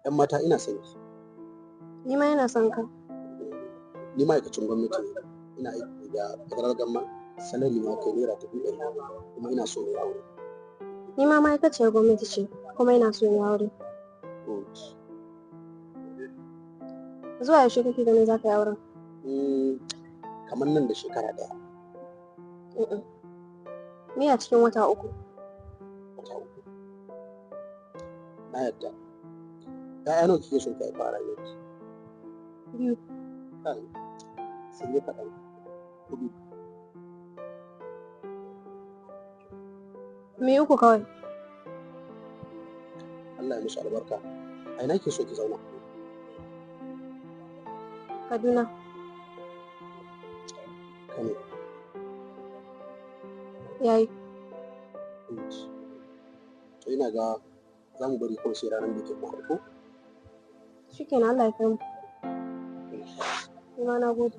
'Yan mata, ina son ki. Ni ma ina son ka. Ni ma'aikacin gwamnati ne. Ina aiki da federal government, salary na kai ₦100,000, kuma ina so na yi aure. Ni ma ma'aikaciyar gwamnati ce, kuma ina so in yi aure. Good. Zuwa yaushe kake ganin za ka yi auren? Kamar nan da shekara 1. Mm-mm. Ni a cikin wata 3. Wata 3. Na yadda. ‘Ya'ya nawa kike so ki haifa a rayuwarki? 2. Kai, sun yi kaɗan. 4. Me 3 kawai. Allah ya musu albarka. A ina kike so ki zauna? Kaduna. Kano. Yayi. Good. To, ina ga za mu bari kawai sai ranar bikin mu ko? Shikenan, Allah ya kai mu. Ni ma na gode.